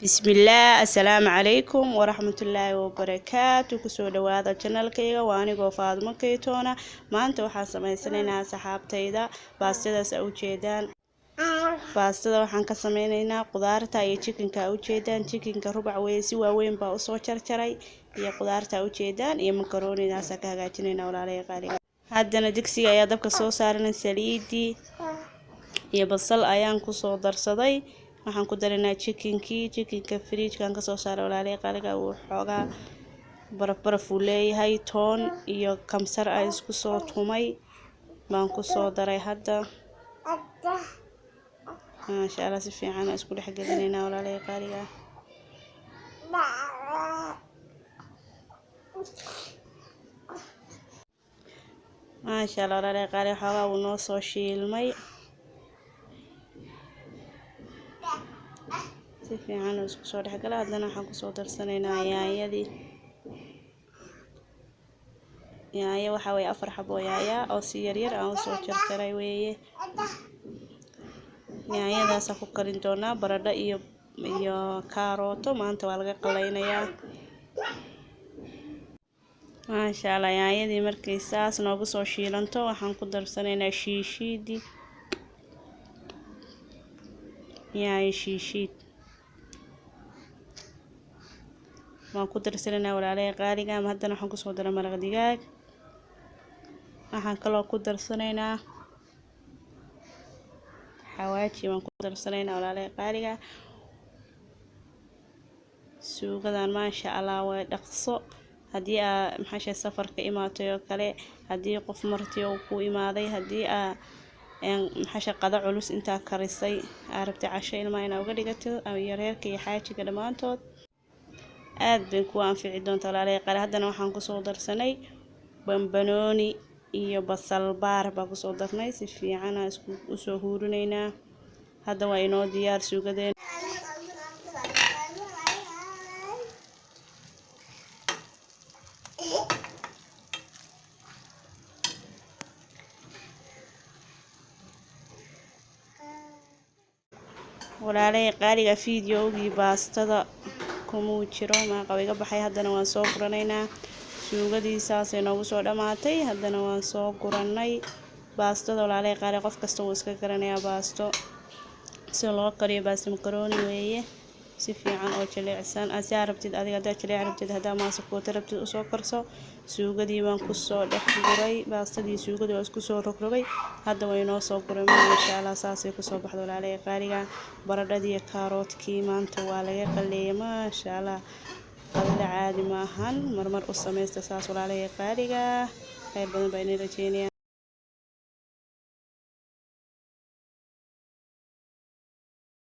Bismillaah, assalaamu calaykum waraxmatullaahi wabarakaatu. Kusoo dhawaada channelkayga, waa anigoo Faadmo Kaytoona. Maanta waxaan sameysanaynaa, saxaabtayda, baastadaas a ujeedaan. Baastada waxaan ka sameyneynaa qudaarta iyo chickenka a ujeedaan. Chickenka rubac weeye, si waaweyn baa usoo jarjaray, iyo qudaarta a ujeedaan iyo makaroonidaasa ka hagaajinayna, walaalahay qaaliga. Haddana digsiga ayaa dabka soo saaranay, saliidii iyo basal ayaan kusoo darsaday. Waxaan ku daranaa chickenkii. Chickenka fridgekan kasoo saaray, walaalihii qaaliga, uu xoogaa baraf baraf uu leeyahay. Toon iyo kamsar a isku soo tumay baan kusoo daray hadda. Maasha Allah, si fiican aan isku dhex gelinaynaa, walaalihii qaaliga. Maasha Allah, walaalihii qaaliga, xoogaa wuu noo soo shiilmay, si fiican uu isku soo dhexgala. Haddana waxaan kusoo darsanaynaa yaanyadii. Yaanyo waxaa weeye 4 xabo yaanya oo si yaryar aan usoo jarjaray weeye. Yaanyadaasaan ku karin doonaa baradho iyo kaarooto. Maanta waa laga qalaynayaa, maasha Allah. Yaanyadii markay saas noogu soo shiilanto, waxaan ku darsanaynaa shiishiidii, yaanyo shiishiid waan ku darsanaynaa, walaalahay qaaliga. Haddana waxaan kusoo daray maraq digaag. Waxaan kaloo ku darsanaynaa xawaaji waan ku darsanaynaa, walaalahay qaaliga. Suugadan, maasha Allah, waa dhaqso. Haddii aa maxaa safarka imaatay oo kale, haddii qof marti oo ku imaaday, haddii aa maxaa qado culus intaa karisay aa rabtay casho ilmaha inaa uga dhigato, iyo reerka iyo xaajiga dhammaantood, aad bay kuwa anfici doonta, walaalahay qaali. Haddana waxaan kusoo darsanay bambanooni iyo basal baar baa kusoo darnay. Si fiican aan isku usoo huurinaynaa. Hadda waa inoo diyaar suugadeen. Walaalay qaaliga, videogii baastada kumuu jiro, maaqa iga baxay. Haddana waan soo guranaynaa suugadii, saasay noogu soo dhammaatay. Haddana waan soo guranay baastada, walaalay qaali. Qof kasta wuu iska garanayaa baasto si loo kariyo. Baasto makaroni weeye, si fiican oo jilicsan si aa rabtid adiga. Haddaa jilic rabtid, haddaa maasakoota rabtid, usoo karso. Suugadii baan kusoo dhex guray baastadii, suugadii waa isku soo rogrogay. Hadda way inoo soo guray, maasha Allah, saasay kusoo baxda, walaalay qaaliga. Baradhadii kaaroodkii maanta waa laga qaleeyay, maasha Allah. Qadada caadi maahan, marmar u samaysta saas, walaalay qaaliga. Khayr badan baa inii rajeynaya.